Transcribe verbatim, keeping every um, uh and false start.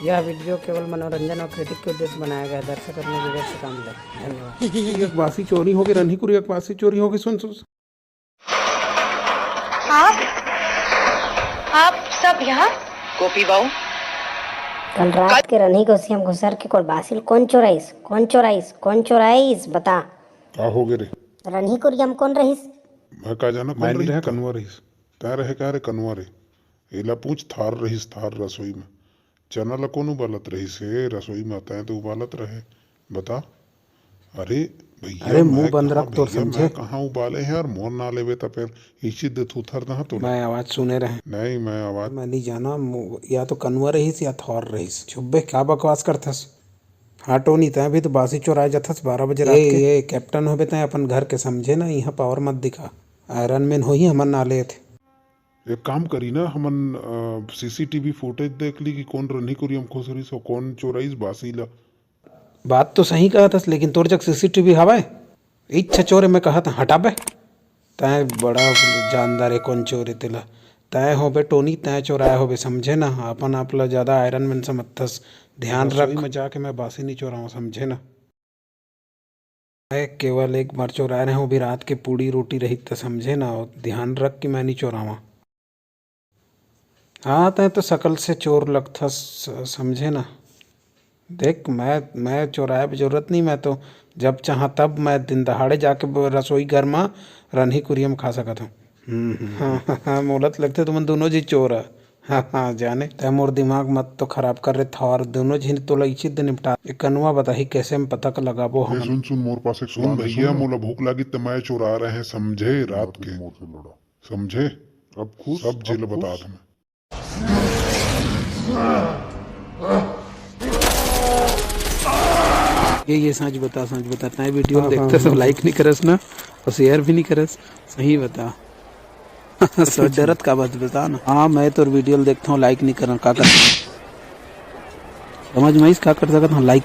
यह वीडियो केवल मनोरंजन और क्रिटिक के उद्देश्य बनाया गया है। दर्शक अपने विवेक से काम लें। धन्यवाद। एक बासी चोरी होगी, रन्ही कुरिया के बासी चोरी होगी। सुन, सुन। आप, आप सब यहाँ? गोपी बाऊ। कल रात के रन्ही कुरिया म घुसर के कोन बासी ल कोन चोराइस? कोन चोराइस? कोन चोराइस? बता। का होगे रे? रन्ही कुरिया म कोन रहिस? मैं का जाना कोन रहिस, कनुआ रहिस। तैं रहे का रे कनुआ रे? एला पूछ, थार रहिस, थार रसोई में। चना ल कोन उबालत रहिस हे रसोई म? तैं तो उबालत रहे। बता। अरे भैया, अरे मुंह बंद रख, तोर समझे। मैं कहाँ उबाले हे यार, मोर ना लेवे त फेर इसी दे थूथर दहा तोला। मैं आवाज सुने रहे। नहीं, मैं आवाज मैं नहीं जाना, मु-, या तो कनुआ रहिस या थौर रहिस। चुब्बे, का बकवास करथस? हाँ टोनी, तैं भी तो बासी चोराए जाथस बारह बजे रात ए, के। ए, कैप्टन होबे तैं अपन घर के, समझे ना, इहाँ पावर मत दिखा। आयरन मैन होही हमन ना लेत। एक काम करी ना, हमन, अ, सीसीटीवी फुटेज देख ली कि कोन रन्ही कुरिया म खुसरिस हो, कोन चोराइस बासी ला। बात तो सही कहत हस, लेकिन तोर जग सीसीटीवी हवय? इच्छा चोर हे, मैं कहत हटाबे। तैं बड़ा जानदार हे कोन चोर हे तेला। तैं होबे टोनी, तैं चोराए होबे, समझे ना? अपन आप ला ज्यादा आयरन मैन समझथस। ध्यान रख। रसोई में जाके मैं बासी नहीं चोराऊं, समझे ना? मैं केवल एक बार चोराए रहेंव, वो भी रात के पूड़ी रोटी रही त, समझे ना, ध्यान रख कि मैं नहीं चोरावां। हाँ, तैं तो सकल से चोर लगथस, समझे ना। देख, मैं, मैं चोराए के जरूरत नहीं, मैं तो जब चाहां तब मैं दिन दहाड़े जाके ब-, रसोई घर म रन्ही कुरिया म खा सकत हंव। हम्म, हम्म। हाँ, हाँ, हाँ, मोला तो लगथे तुमन दोनों जी चोर ह। हाँ, हाँ, जाने। तै मोर दिमाग मत तो खराब कर रे थौर, दोनों झिन तोला इचित दे निपटा। ए कनुआ बताही कैसे हम पता क लगाबो ए, हमन। सुन, सुन, मोर पास एक सुन सवाल हे, भैया, सुन। मोला भूख लागी त मैं चोरा रहे हैं, समझे, रात के। मोर से लड़ा। समझे? अब खुश, सब अब झेल खुश। बता तुम्हें। ये, ये सच बता, सच बता, तै वीडियो हाँ, देखते हाँ, सब हाँ। लाइक नहीं करस ना, और शेयर भी नहीं करस, सही बता। सच डरत का बात बता ना। हाँ, मैं तोर वीडियो ल देखथंव, लाइक नहीं करन, का कर? समझ में आइस, का कर सकत हंव, लाइक।